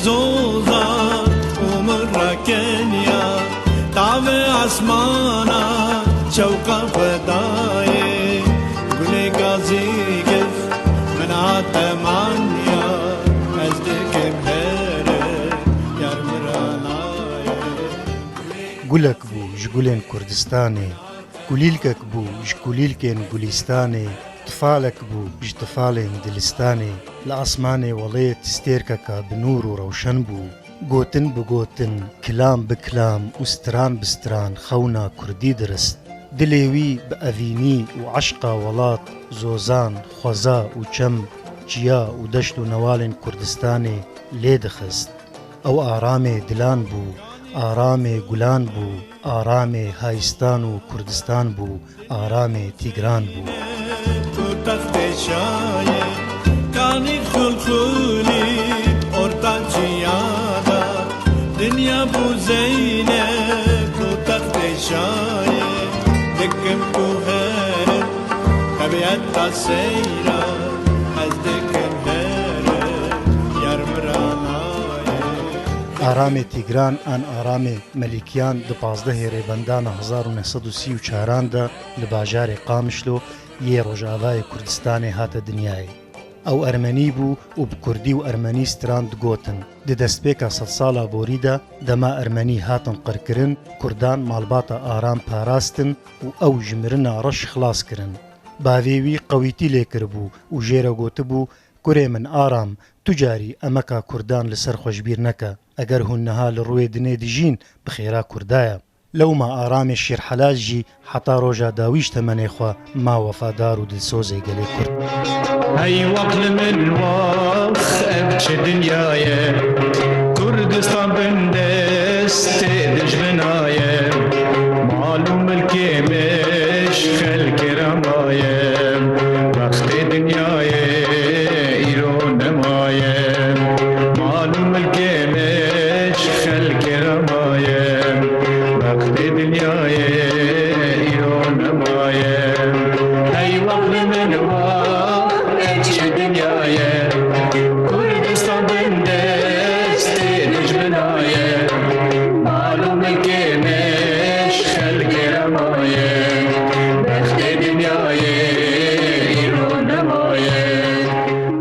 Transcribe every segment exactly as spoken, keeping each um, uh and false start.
Zozan û min rakeniya tavê esmana çewqa xwe dayê. Gulê gazî gift min hate maniya, ez dikim here, yar min ra nayê. Gulek bû ji gulên Kurdistanê, kulîlkek bû ji kulîlkên Gulîstanê, tifalek bû ji tifalên Dilistanê. Li asmanê welêt stêrkeka bi nûr û rewşen bû. Gotin bi gotin, kilam bi kilam û stran bi stran xewna kurdî dirist. Dilê wî bi evînî û eşqa welat, zozan, xweza û çem, çiya û deşt û newalên Kurdistanê lê dixist. Ew aramê dilan bû, aramê gulan bû, aramê Hayistan û Kurdistan bû, aramê Tîgran bû. Tu textê şayê, kanî xulxulî, orta çiyada, dinya bû zeyne, tu textê şayê, dikim tu here, tebîeta seyra, ez dikim here, yar min ra nayê. Aramê Tîgran an aramê Melîkiyan di pazdehê Rêbendana hezar û neh sed û sî û çaran de li bajarê Qamişlo yê Rojavayê Kurdistanê hate dinyayê. Ew ermenî bû û bi kurdî û ermenî stran digotin. Di destpêka sedsala borî de dema ermenî hatin qirkirin, kurdan malbata Aram parastin û ew ji mirina reş xilas kirin. Bavê wî qewîtî lê kiribû û jê re gotibû, Kurê min Aram, tu carî emeka kurdan li ser xwe ji bîr neke. Eger hûn niha li rûyê dinê dijîn, bi xêra kurda ye. Lewma Aramê Şêrhelal jî heta roja dawî ji temenê xwe ma wefadar û dilsozê gelê kurd. Hey wex li min wex, ev çi dinya ye? Kurdistan bindestê dijmina ye. Mal û milkê me ji xelkê re maye. Bextê dinyayê îro nemaye. Mal û milkê me ji xelkê re maye. Bextê dinyayê îro nemaye. Hey wex li min wex, ev çi dinya ye? Kurdistan bindestê dijmina ye. Mal û milkê me ji xelkê re maye. Bextê dinyayê îro nemaye.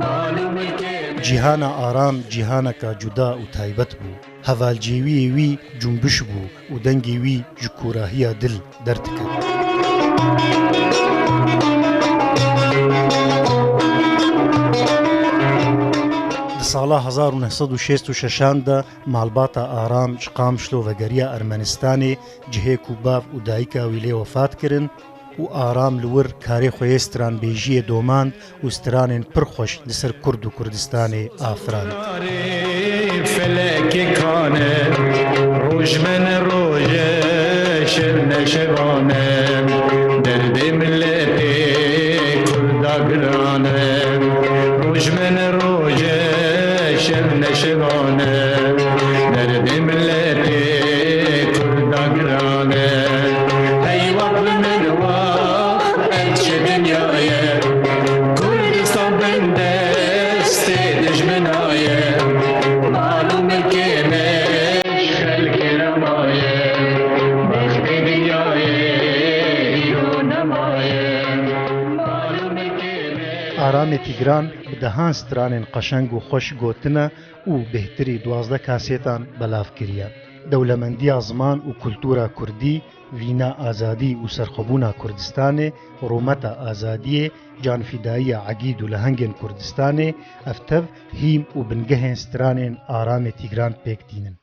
Mal û milkê me Cîhana Aram cîhaneka cuda û taybet bû. Hevalcêwiyê wî cumbiş bû û dengê wî ji kûrahiya dil derdiket. Di sala hezar û neh sed û şêst û şeşan de malbata Aram ji Qamişlo vegeriya Ermenistanê, cihê ku bav û dayika wî lê wefat kirin, û Aram li wir karê xwe yê stranbêjiyê domand û stranên pir xweş li ser Kurd û Kurdistanê afirand. Felekê kane, roj me ne roje, şev ne şevane, derdê miletê Kurda girane. Roj me ne roje, şev ne şevane, derdê miletê Kurda girane. Hey wex li min wex, ev çi dinya ye? Kurdistan bindestê dijmina ye. Mal û milkê me ji xelkê re maye. Bextê dinyayê îro nemaye. Mal û milkê me Aramê Tîgran bi dehan stranên qeşeng û xweş gotine û bêhtirî duwazdeh kasêtan belav kiriye. Dewlemendiya ziman û kultura kurdî, vîna azadî û serxwebûna Kurdistanê, rûmeta azadiyê, canfîdayiya egîd û lehengên Kurdistanê, ev tev hîm û bingehên stranên Aramê Tîgran pêk tînin.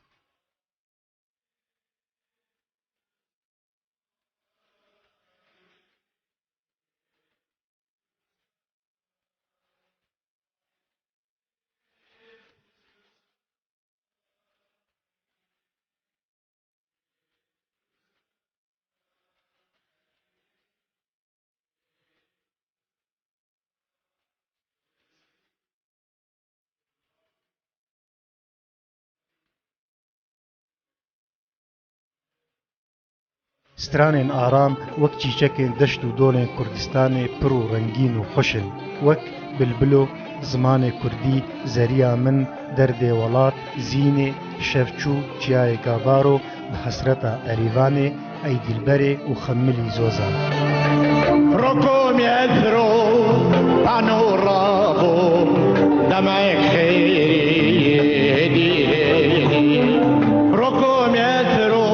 Stranên Aram wek çîçekên deşt û dolên Kurdistanê pir û rengîn û xweş in. Wek bilbilo Zimanê kurdî, zeriya min, derdê welat, zînê, şev çû, çiyayê Gabaro, bi hesreta Erîvanê, ey dîlberê û xemilî Zozan. Roko miyetro pano rabo, demek xêrî hêdî hêdî. Roko miyetro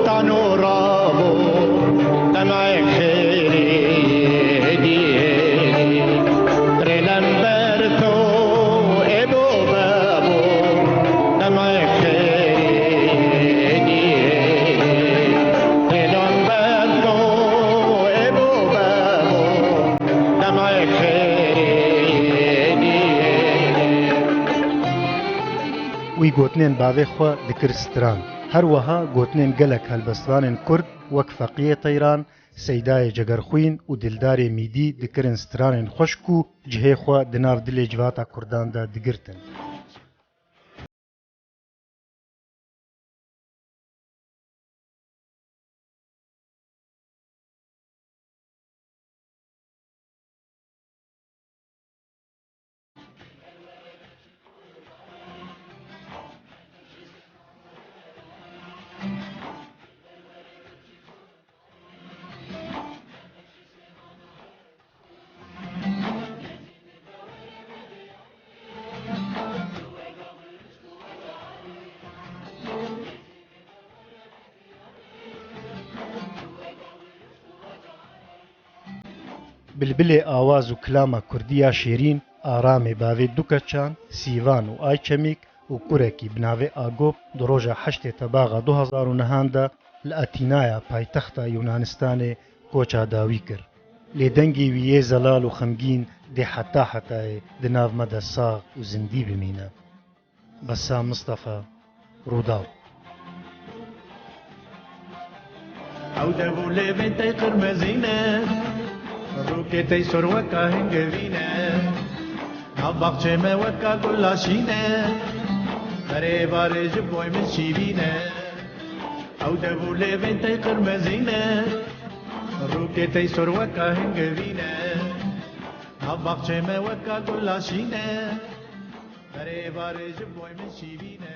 tano rabo, demek xêrî hêdî hêdî. Rêlem ber to ê bo bebo, demek xêrî hêdî hêdî. Rêlem ber to ê bo bebo, demek xêrî hêdî hêdî. Wî gotinên bavê xwe dikir stran. Her wiha gotinên gelek helbestvanên kurd wek Feqiyê Teyran, Seydayê Cegerxwîn û Dildarê Mîdî dikirin stranên xweşk û cihê xwe di nav dilê civata kurdan de digirtin. Bilbilê awaz û kilama kurdî ya şêrîn, Aramê bavê du keçan, Sîvan û Ayçemîk û kurekî bi navê Agop di roja heştê Tebaxa du hezar û nehan de li Atînaya paytexta Yunanistanê koça dawî kir. Lê dengê wî yê zelal û xemgîn dê heta hetayê di nav me de sax û zindî bimîne. Bessam Mistefa, Rûdaw. Ew dev û lêvên tey qirmezî ne, rûkê tey sor weka hingivî ne. Nav baxçê me weka gula şîn e, berê barê ji boy min şîvî ne. Ew dev û lêvên tey qirmezî ne, rûkê tey sor weka hingivî ne. Nav baxçê me weka gula şîn e, berê barê ji boy min şîvî ne.